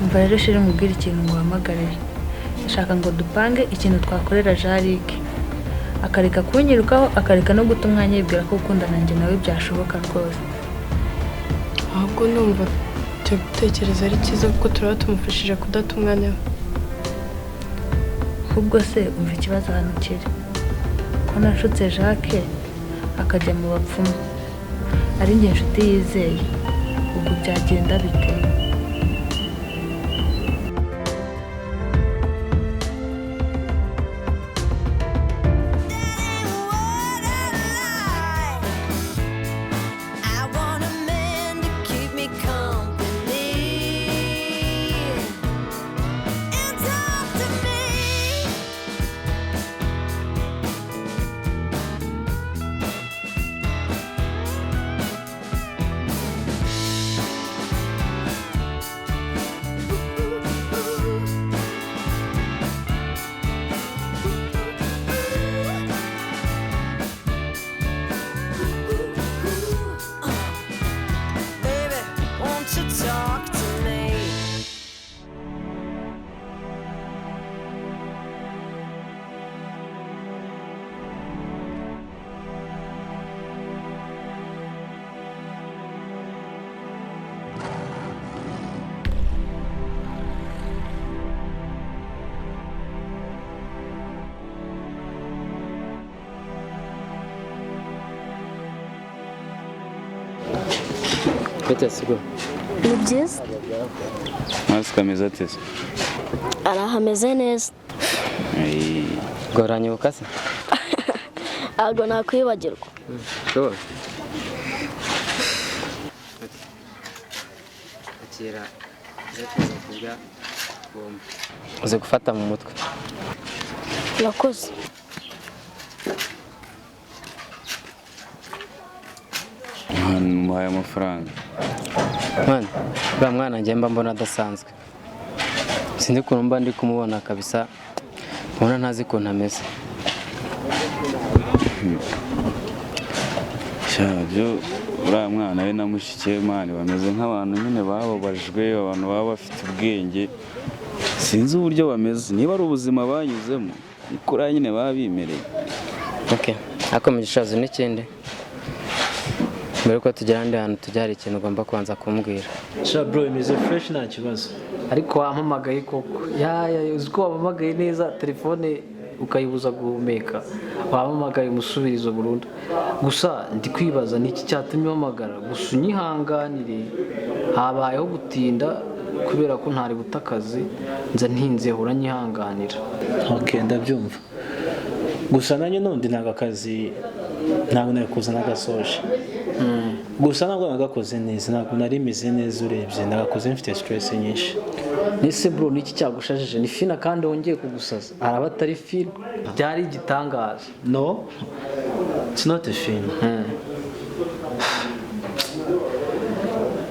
Umva rero shiri mubwire ikintu nguhamagarire. Ndashaka ngo dupange ikintu twakorera Jarike. Akareka kunyirukaho, akareka no guta umwanya yibwira ko gukundana njye nawe byashoboka rwose. Ahubwo ndumva icyo gitekerezo ari cyiza kuko turaba tumufashije kudata umwanya we. Ahubwo se umva ikibazo hano kiri. Ko nashutse Jacques akajya mu bapfumu. Ari njye inshuti yizeye. Ubwo byagenda bite? I want a man to keep me company and talk to me. Baby, won't you talk to me? Bete sigo. Ni byiza. Mazi kameze ate se? Arahameze neza. Goranyibuka se? Ntabwo nakwibagirwa. Sure. Akira zatuza kurya bombe. Uze gufata mu mutwe. Urakoze. Muhaye amafaranga. Mwana, uriya mwana njye mba mbona adasanzwe. Sinzi ukuntu mba ndi kumubona kabisa, mbona ntazi ukuntu ameze. Sha byo uriya mwana we na mushiki we mani bameze nk'abantu nyine bababajwe, abantu baba bafite ubwenge. Sinzi uburyo bameze, niba ari ubuzima banyuzemo, ni kuriya nyine baba bimereye. Okay, ariko Mugisha uzi n'ikindi? Mbere yuko tugera ahandi hantu tujya hari ikintu ugomba kubanza kumbwira. Sha bro, imeze fresh nta kibazo. Ariko wampamagaye koko. Ya ya uzi ko wampamagaye neza telefone ukayibuza guhumeka. Wampamagaye umusubirizo burundu. Gusa ndi kwibaza ni iki cyatumye umpamagara? Gusa unyihanganire habayeho gutinda kubera ko ntari buta akazi nza ntinze uranyihanganira. Okay, ndabyumva. Gusa nanjye nundi ntabwo akazi ntabwo nari kuza nagasoje. Gusa ntabwo nagakoze neza, ntabwo nari meze neza urebye, nagakoze mfite stress nyinshi. Nese bro niki cyagushajije? Ni Fina kandi wongeye kugusaza. Araba atari Fina, byari igitangaza. No, it's not a film.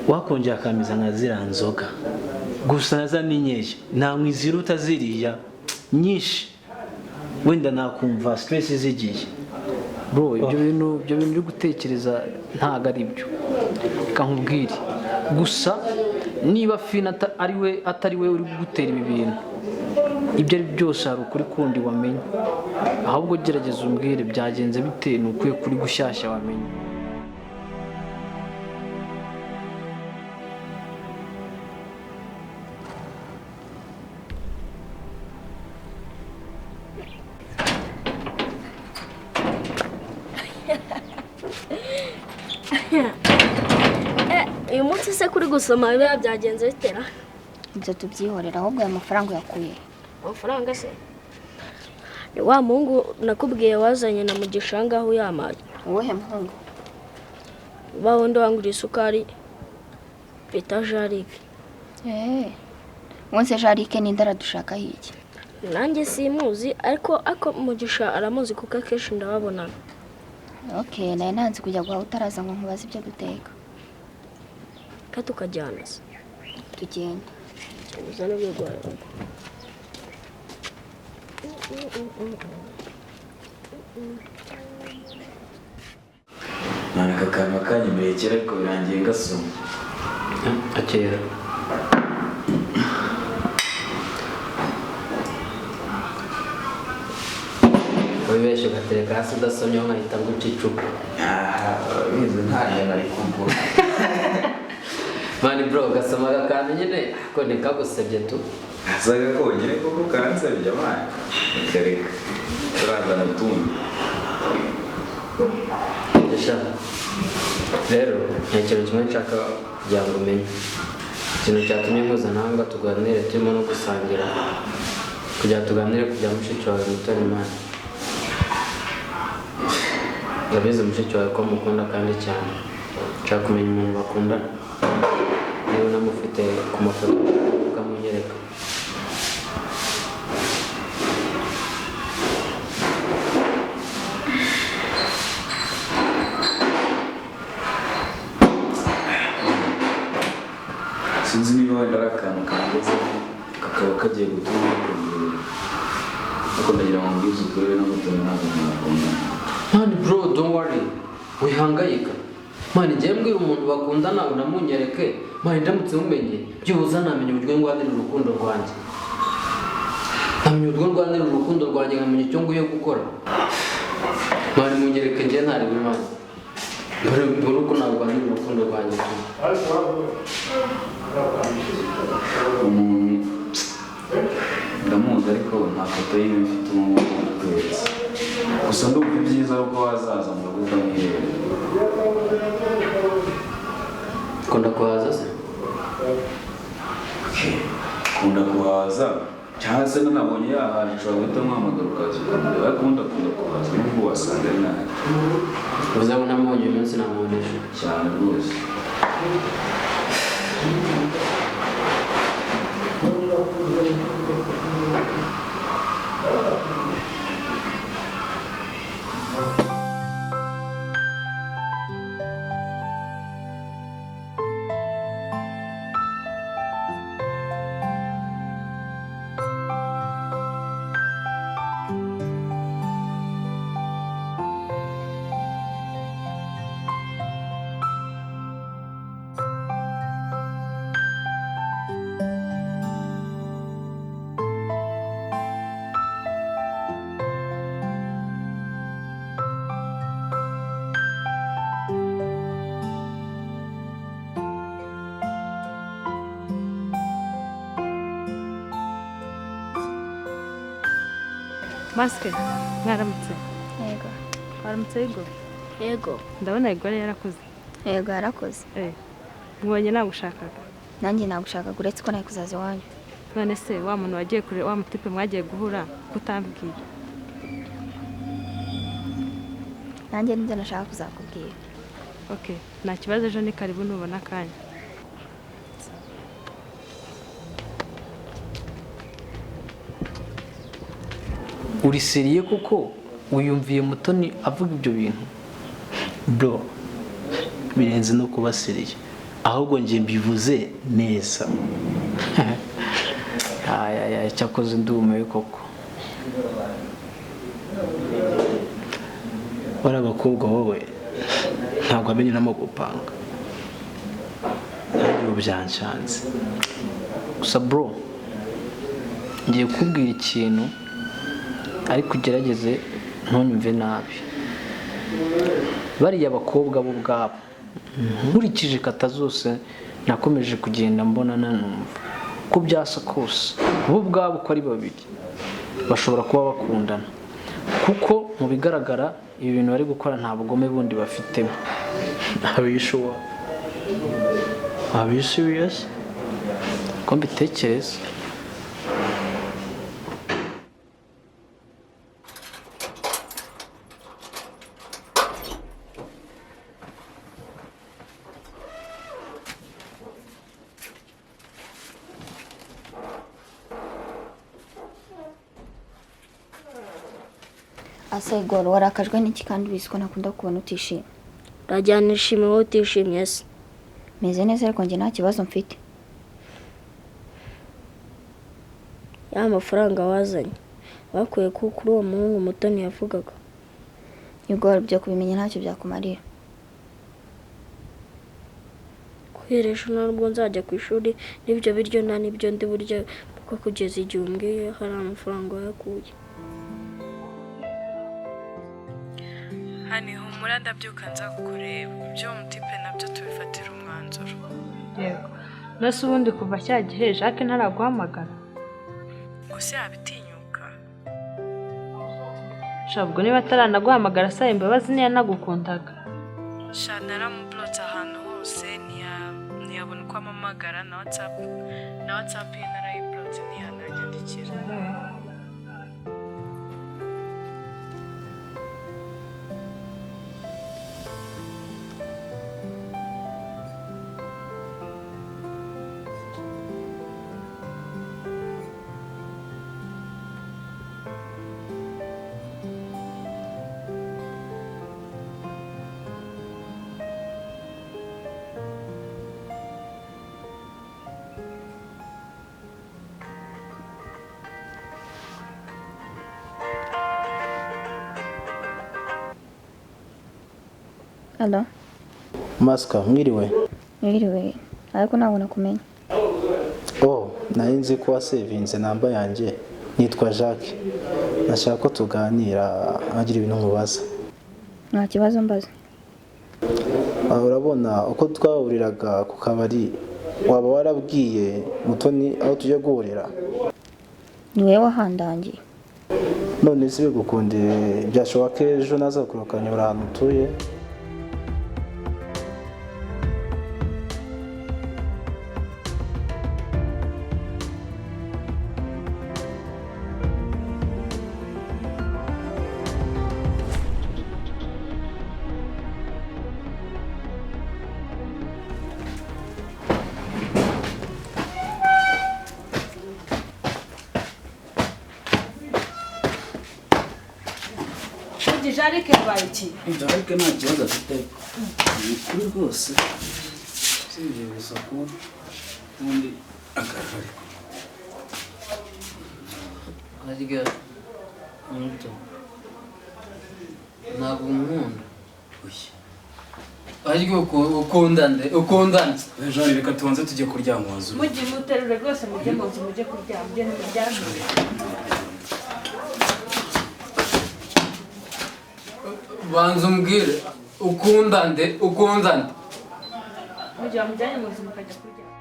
Wakongera akameza nka ziriya nzoga. Gusa naza ni nkeya, nanywa iziruta ziriya nyinshi. Wenda nakumva stress zigiye. Bro, ibyo bintu uri gutekereza ntago ari byo. Reka nkubwire. Gusa niba Fina atari we uri kugutera ibi bintu, ibyo ari byose hari ukuri kundi wamenye. Ahubwo gerageza umbwire byagenze bite, ni ukuye kuri gushyashya wamenye. Uyu munsi se kuri gusoma biba byagenze bitera? Ibyo tubyihorera, ahubwo aya mafaranga uyakuye. Amafaranga se? Ni wa muhungu nakubwiye wazanye na Mugisha ngaho uyamaye. Uwuhe muhungu? Wa wundi wanguriye isukari bita Jarike. Umunsi Jarike ninde aradushaka iki? Nanjye simuzi ariko ako Mugisha aramuzi kuko akenshi ndababonana. Okay, naye nanze kujya guhaha utaraza ngo nkubaze ibyo duteka. Ka tukajyana se? Tugenda. Uzana ibigori. None aka kantu kanyemereye kera ariko birangiye ngasoma. Akera. Ubeshya ugatereka hasi udasomyeho nkahita nguca icupa. Bizi ntaryo nari kugura. Man bro, ugasoma aka kantu nyine ko ntikagusebye tu. Asaga konyine koko kansebye man. Reka reka. Turazana utundi. Sha. Rero nta kintu kimwe nshaka kugira ngo umenye. Ikintu cyatumye nkuzana aha ngaha tuganire turimo no gusangira. Kugira tuganire ku bya mushiki wawe Mutoni man. Ndabizi mushiki wawe ko mukunda kandi cyane. Nshaka kumenya umuntu bakundana. Niba unamufite ku mafoto ukamunyereka. Sinzi niba wenda ari akantu kangezeho kakaba kagiye gutuma bakongera. Ariko ndagira ngo mbwize ukuri we na Mutoni ntabwo mwakundana. Man bro, don't worry. Wihangayika. Man, njyewe mbwira umuntu bakundana unamunyereke. Man, ndamutse mumenye byibuze namenya uburyo ndwanira urukundo rwanjye. Nkamenya uburyo ndwanira urukundo rwanjye, nkamenya icyo nguye gukora. Man, munyereke njye ntareba Imana. Mbere uko narwanira urukundo rwanjye tu. Umuntu ndamuzi ariko nta foto yiwe mfite ubu ngubu ndakweretse. Gusa ndumva ibyiza ari uko wazaza mu rugo ukamwirebera. Ukunda kuhaza se? Okay. Kunda kuhaza cyangwa se nanabonye yahaje ushobora guhita umuhamagara ukaza ukamureba, ariko ubundi akunda kuhaza nubwo wasanga ari nabi. Bivuze ngo ntamubonye uyu munsi namubona ejo. Cyane rwose. Masike, mwaramutse. Yego. Waramutse Yego? Yego. Ndabona Igore yarakoze. Yego yarakoze. Mubonye nagushakaga. Nanjye nagushakaga uretse ko nari kuzaza iwanyu. None se wa muntu wagiye kure wa mutipe mwagiye guhura kutambwira? Nanjye nibyo nashaka kuzakubwira. Okay, nta kibazo ejo ni karibu nubona akanya. Uri seriye kuko wiyumviye Mutoni avuga ibyo bintu? Bro, birenze no kuba seriye. Ahubwo nje mbivuze neza. Aya cyakoze ndumiwe koko. Bari abakobwa wowe ntabwo amenye namo gupanga. Ntabwo byanshanze. Gusa bro, ngiye kubwira ikintu ariko ugerageze ntunyumve nabi. Bariya bakobwa bo ubwabo nkurikije kata zose nakomeje kugenda mbona nanumva ko byasa kose bo ubwabo uko ari babiri bashobora kuba bakundana, kuko mu bigaragara ibi bintu bari gukora nta bugome bundi bafitemo. Are you sure? Are you serious? Ko mbitekereza. Asa Igor, warakajwe n'iki kandi ubizi ko ntakunda kubona utishimye? Urajyana ishimwe wowe utishimye se? Meze neza ariko njye nta kibazo mfite. Ya mafaranga wazanye bakuye ko kuri uwo muhungu Mutoni yavugaga. Igor, byo kubimenya ntacyo byakumarira. Guhera ejo ntabwo nzajya ku ishuri n'ibyo biryo nta n'ibyo ndi buryo kuko kugeza igihe umbwiye hari amafaranga wayakuye. Humura ndabyuka nza kukureba. Iby'uwo mutipe nabyo tubifatira umwanzuro. Yego. Nose ubundi kuva cya gihe Jacques ntaraguhamagara? Gusa yabitinyuka. Sha ubwo niba ataranaguhamagara asaba imbabazi ntiyanagukundaga. Sha naramublotse ahantu hose ntiyabona uko ampamagara na WhatsApp ye narayiblotse ntiyananyandikira. Alo, Masika mwiriwe. Mwiriwe, ariko ntabwo nakumenya. Oh, nari nzi ko wasevinze namba yanjye. Nitwa Jacques. Nashaka ko tuganira nkagira ibintu nkubaza. Nta kibazo mbaza. Urabona uko twahuriraga ku kabari, waba warabwiye Mutoni aho tujya guhurira? Ni wowe wahandangiye. None se bigukundiye byashoboka ko ejo nazakurukanyura ahantu utuye? Jarike yabaye iki? Jarike nta kibazo afite, ni ukuri rwose, usibye gusa ko ubundi akarahari. Harya muto ntabwo nkunda. Harya ukunda nde? Ukunda nde? Jean, reka tubanze tujye kuryama wazuba. Mujye muterure rwose mujye mu nzu mujye kuryama mujye muryame. Banza umbwire ukunda nde? Ukunda nde? Mujye bamujyanye mu nzu mukajya kuryama.